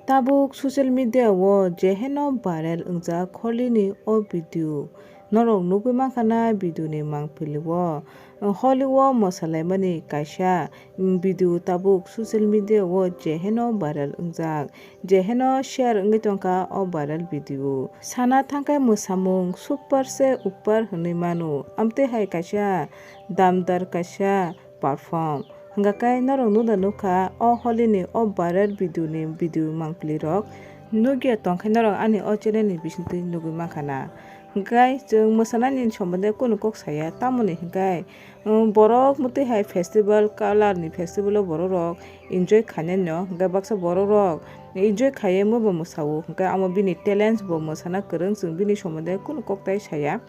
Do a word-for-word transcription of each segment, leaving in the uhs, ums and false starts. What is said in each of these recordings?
Tabuk social media o je heno viral wngjak Holi ni o video. Norok nugwi mankha na video ni mangpili o. Holi o mwsalaimani kaisa video tabuk social media o je heno viral wngjak, je heno share wngwi tongkha o viral video. Sana thangkhe mwsamung super se upar hwnwi mano. Amtwi hai kaisa damdar kaisa perform. Hwnkha khe norok nukda nukha o Holi ni o viral video ni video mangpili rok. Nukya tongkhe norok ani o channel ni bisingtwi nugwi mankha na. Hwnkhe chwng mwsanani sombonde kunu kok saya, tamoni hwnkhe, um, borok mwtwi hai festival, colour ni festival o borok rok enjoy khainai no, hwnkhe baksa borok rok enjoy khaiwi mobo mwsao, hwnkhe amo bini talents bo mwsana kwrwng, chwng bini sombonde kunu kok tai saya.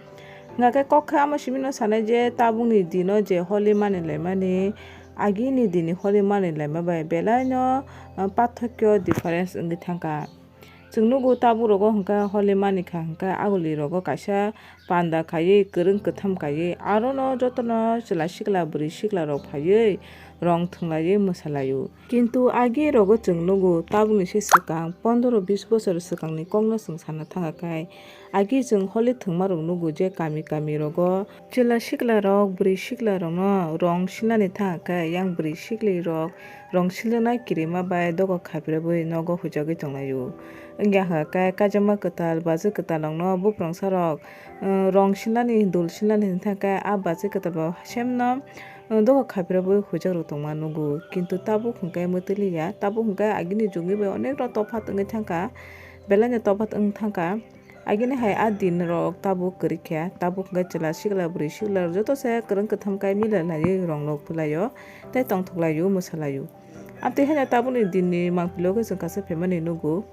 Hwnkhe kok khe amo simi no sanai je tabukni dino je Holi manwi laimani, agini dini Holi manwi laima bai belai no, uh, pathakyo difference wngwi thangkha. Chwng nugo tabuk rogo hwnkhe Holi manikha hwnkhe aguli rogo kaisa panda khaiwi kwrwng kwtham khaiwi aro no joto no chwla sikla bwrwi sikla rok phaiwi rong thwnglaiwi mwsalaio. Kintu agi rogo chwng nugo tabukni se swkang pondro bis bosor swkangni kokno chwng sana thangkha khe agi chwng Holi thwngma rok nugo je kami kami rogo chwla sikla rok bwrwi sikla rokno rong silnani thangkha khe yang bwrwi sikli rok rong siljaknai kirima bai dogo khaphirwi nogo huijagwi tonglaio. Wngya hwnkha khe kaijakma kwtal bwswk kwtal rokno buprangsa rok, uh, rong silnani dul silnani hwnkha khe a bwswk kwtal bo semno, uh, dogo khaphirwi huijak rok tongma nugo. Kintu tabuk hwnkhe mwtwiliya, tabuk hwnkhe agini jugni bai onek rok tophat wngwi thangkha, belai no tophat wng thangkha. Agini hai a din rok tabuk kwrwi kha, tabuk hwnkhe chwla sikla bwrwi sikla rok joto se kwrwng kwtham khe mila laiwi rong rok phlaio tei tongthok laio mwsalaio. Amtwi haino tabukni din ni mangpili o khe chwng kaisa phaimani nugo.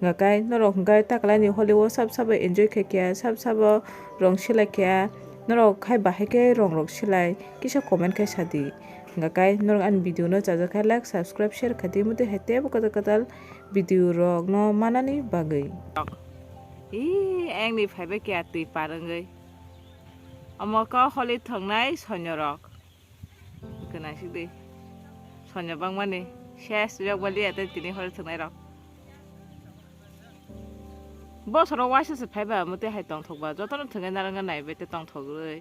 Hwnkhe norok hwnkhe takalaini Holi o sab sabo enjoy khai kha, sab sabo rong silai kha, norok hai bahai khe rong rok silai kisa comment khai sadi. Hwnkhe norok ani video no chajak khe like, subscribe, share khai di, motwi hai teibo kwtal kwtal video rok no manani bagwi. Ih, engni phaibai khe twi par wngwi. Omo khe Holi thwngnai sonyo rok. Gwnang sidi. Sonyo bangmani. Ses yok bali ate tini Holi thwngnai rok. Bosoro waisa se phaiba motwi hai tongthokba. Jotono thwngnai narwkna naibai tei tongthok rwi.